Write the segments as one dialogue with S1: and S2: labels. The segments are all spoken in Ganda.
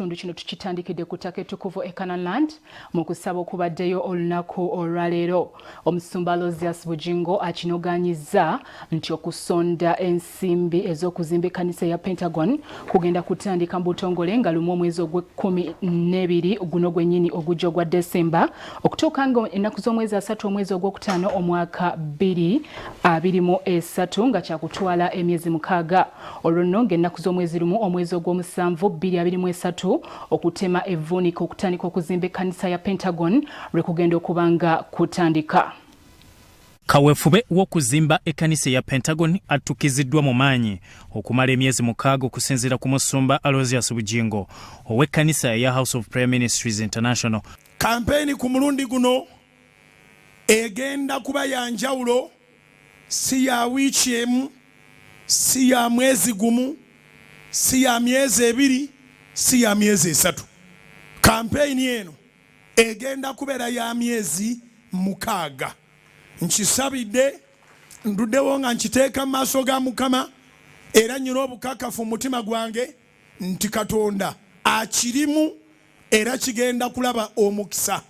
S1: Ekitundu kino tukitandikidde ku ttaka ettukuvu e Canaanland mu kusaba okubaddeyo olunaku olwaleero. Omusumba Aloysius Bugingo akinogaanyizza nti okusonda ensimbi ez'okuzimba ekkanisa eya Pentagon kugenda kutandika mu butongole nga lumu omwezi ogw'ekkumi n'ebiri guno gwennyini ogujja ogwa Desemba okutuuka nga ennaku z'omwezi 30 omwezi ogwokutaano omwaka 2023 nga kyakutwala emyezi 6. Olwo nno ng'ennaku z'omwezi 1 omwezi ogw'omusanvu 2023 okutema evvuunike okutandika okuzimba ekkanisa ya Pentagon lwe kugenda okuba nga kutandika.
S2: Kaweefube w'okuzimba ekkanisa eya Pentagon attukiziddwa mu maanyi okumala emyezi 6 okusinziira ku musumba Aloysius Bugingo ow'ekkanisa eya House of Prayer Ministries International.
S3: Kampeyini ku mulundi guno egenda kuba ya njawulo, si ya wiiki emu, si ya mwezi gumu, si ya myezi 2, si ya myezi 3. Kampeyini eno egenda kubeera ya myezi 6. Nkisabidde, nduddewo nga nkiteeka mu maaso ga Mukama, era nnyina obukakafu mu mutima gwange nti Katonda akirimu era kigenda kulaba omukisa.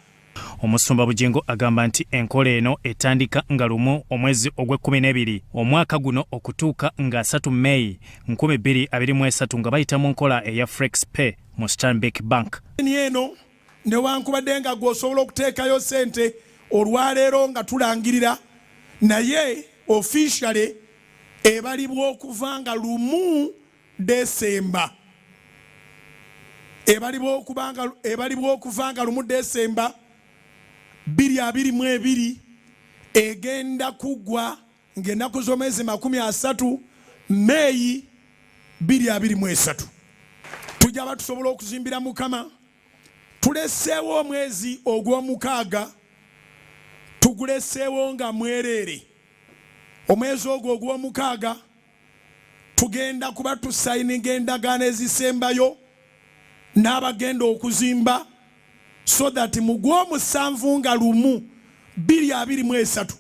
S2: Omusumba Bugingo agamba nti enkola eno etandika nga 1 omwezi ogw'ekkumi n'ebiri omwaka guno okutuuka nga 3 Meeyi 2023 nga bayita mu nkola eya Flex Pay mu Stanbic Bank.
S3: Eno newankubadde nga gwe osobola okuteekayo ssente olwaleero nga tulangirira, naye officially ebalibwa okuva nga 1 Desemba. Ebalibwa okuva nga 1 Desemba 2022 egenda kuggwa ng'ennaku z'omwezi 30 Meeyi 2023. Tujja ba tusobola okuzimbira Mukama. Tuleseewo omwezi ogw'omukaaga, tuguleseewo nga mwereere. Omwezi ogwo ogw'omukaaga tugenda kuba tusayininga endagaano ezisembayo n'abagenda okuzimba, so that mu gw'omusanvu nga 1 2023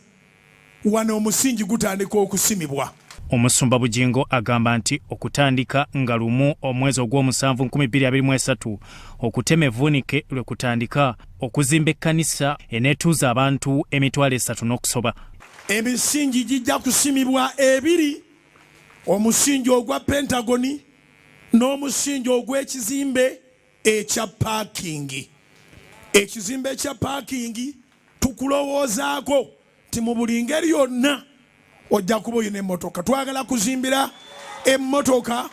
S3: wano omusingi gutandika okusimibwa.
S2: Omusumba Bugingo agamba nti okutandika nga 1 omwezi ogw'omusanvu 2023 okutema evvuunike lwe kutandika okuzimba ekkanisa eneetuuza abantu 300,000 n'okusoba.
S3: Emisingi gijja kusimibwa ebiri, omusingi ogwa Pentagoni n'omusingi ogw'ekizimbe ekya paakingi. Ekizimbe ekya paakingi tukulowoozaako nti mu buli ngeri yonna ojja kuba olina emmotoka. Twagala kuzimbira emmotoka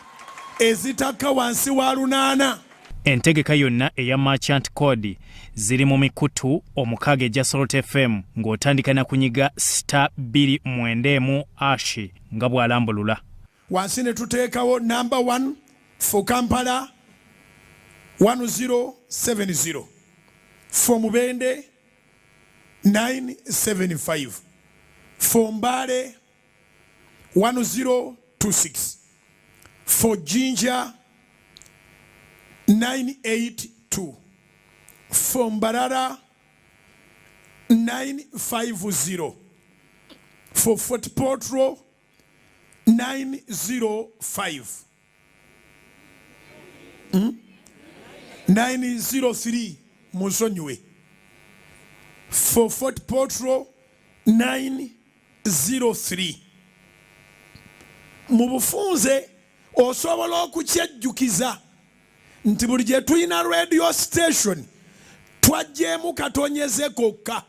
S3: ezitakka wansi wa 8.
S2: Entegeka yonna eya Merchant Code ziri mu mikutu 6 egya Salt FM ng'otandika na kunyiga star bbiri mwenda emu ashi nga bw'alambulula.
S3: Wansi ne tuteekawo number 1 for Kampala 1070, for Mubende 975, for Mbale 1026, for Jinja 982, for Mbarara 950, for Fort Portal 905, 903, munsonyiwe, for Fort Portal 903. Mu bufunze osobola okukyejjukiza nti buli gye tulina radio station twaggyemu katonyeze kokka.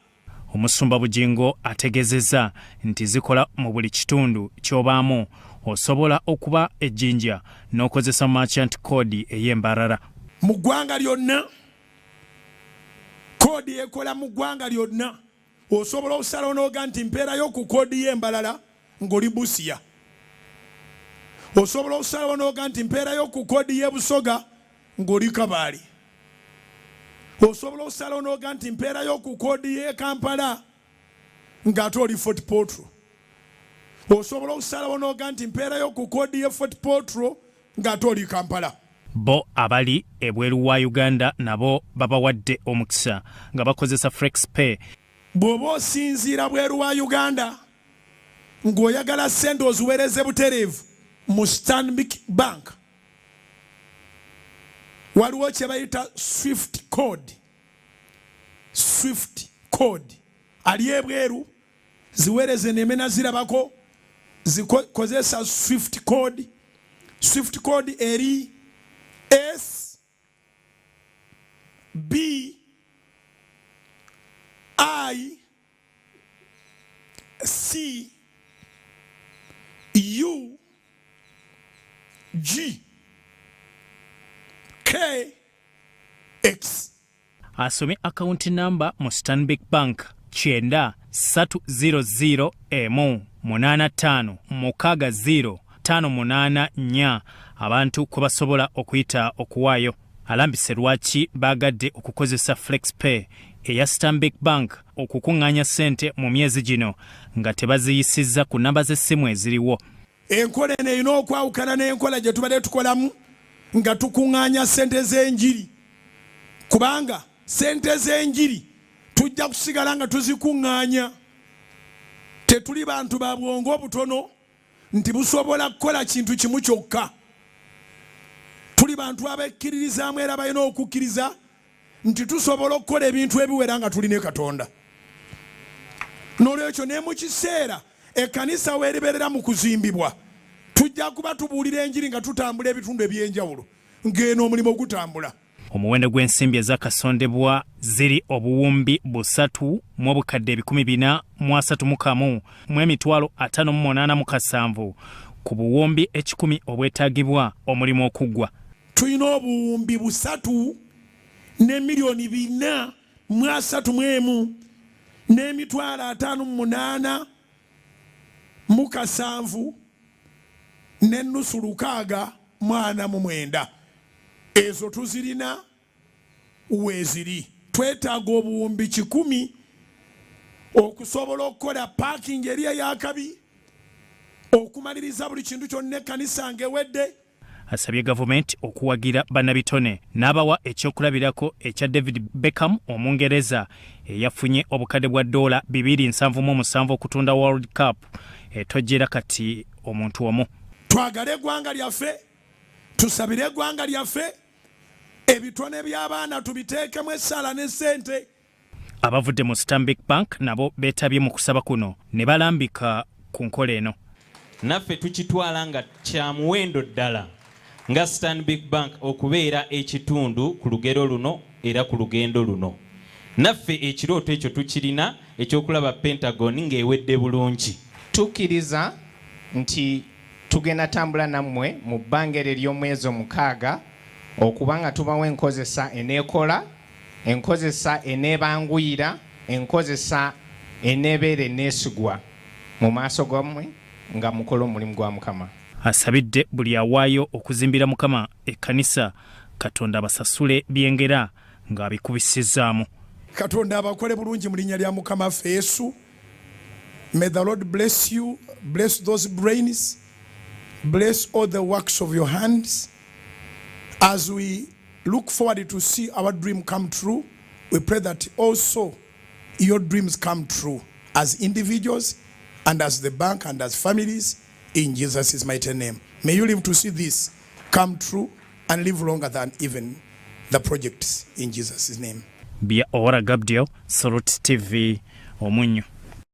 S2: Omusumba Bugingo ategeezezza nti zikola mu buli kitundu ky'obaamu, osobola okuba e Jinja n'okozesa merchant code ey'e Mbarara.
S3: Mu ggwanga lyonna, koodi ekola mu ggwanga lyonna. Osobola okusalawo n'oga nti mpeerayo ku koodi y'e Mbarara ng'oli Busia. Osobola okusalawo n'oga nti mpeerayo ku koodi y'e Busoga ng'oli Kabaale. Osobola okusalawo n'oga nti mpeerayo ku koodi y'e Kampala ng'ate oli Fort Portal. Osobola okusalawo n'oga nti mpeerayo ku koodi y'e Fort Portal ng'ate oli Kampala.
S2: Bo abali ebweru wa Uganda nabo babawadde omukisa nga bakozesa Flex Pay.
S3: Bw'oba osinziira bweru wa Uganda ng'oyagala ssente oziweereze butereevu mu Stanbic Bank. Waliwo kye bayita swift code. Swift code ali ebweru, ziweereze nemena zirabako, zikozesa swift code. Swift code eri S B I C U G K X.
S2: Asomye akawunti namba mu Stanbic Bank 9 300 emu 85 6 0 5 8 4 abantu kwe basobola okuyita okuwaayo. Alambise lwaki baagadde okukozesa FlexPay eya Stanbic Bank okukuŋŋaanya ssente mu myezi gino nga tebaziyisizza ku nnamba z'essimu eziriwo.
S3: Enkola eno erina okwawukana n'enkola gye tubadde tukolamu nga tukuŋŋaanya ssente z'enjiri, kubanga ssente z'enjiri tujja kusigala nga tuzikuŋŋaanya. Tetuli bantu ba bwongo obutono nti busobola kukola kintu kimu kyokka. Tuli bantu abekkiririzaamu era balina okukkiriza nti tusobola okukola ebintu ebiwera nga tuli ne Katonda. N'olwekyo ne mu kiseera ekkanisa weeribeerera mu kuzimbibwa, tujja kuba tubuulira enjiri nga tutambula ebitundu eby'enjawulo ng'eno omulimu gutambula.
S2: Omuwendo gw'ensimbi ezakasondebwa ziri obuwumbi busatu mu obukadde 431 mu emitwalo 58 mu 7 ku buwumbi 100 obwetaagibwa omulimu okuggwa.
S3: Tulina obuwumbi busatu ne 431,000 n'emitwalo 58 7 n'ennusu 649. Ezo tuzirina weeziri. Twetaaga obuwumbi 100 okusobola okukola parking eri eyakabi, okumaliriza buli kintu kyonna ekkanisa ng'ewedde.
S2: Asabye gavumenti okuwagira bannabitone n'abawa ekyokulabirako ekya David Beckham, Omungereza eyafunye obukadde bwa ddoola 277 okutunda World Cup etojjera kati omuntu omu.
S3: Twagale eggwanga lyaffe, tusabire eggwanga lyaffe, ebitone by'abaana tubiteekemu essaala ne ssente.
S2: Abavudde mu Stanbic Bank nabo beetabye mu kusaba kuno ne balambika ku nkola eno.
S4: Naffe tukitwala nga kya muwendo ddala nga Stanbic Bank okubeera ekitundu ku lugero luno era ku lugendo luno. Naffe ekirooto ekyo tukirina ekyokulaba Pentagon ng'ewedde bulungi.
S5: Tukkiriza nti tugenda tambula nammwe mu bbanga eryo ery'omwezi 6 okuba nga tubawa enkozesa eneekola, enkozesa eneebanguyira, enkozesa eneebeera eneesigwa mu maaso gammwe nga mukola omulimu gwa Mukama.
S2: Asabidde buli awaayo okuzimbira Mukama ekkanisa, Katonda abasasule byengera ng'abikubisizaamu.
S3: Katonda abakole bulungi mu linnya lya Mukama waffe Yesu. May the Lord bless you, bless those brains, bless all the works of your hands. As we look forward to see our dream come true, we pray that also your dreams come true as individuals and as the bank and as families, in Jesus' mighty name. May you live to see this come true and live longer than even the projects, in Jesus' name.
S2: Bya Owora Gabdiel, Salt TV, Omunyu.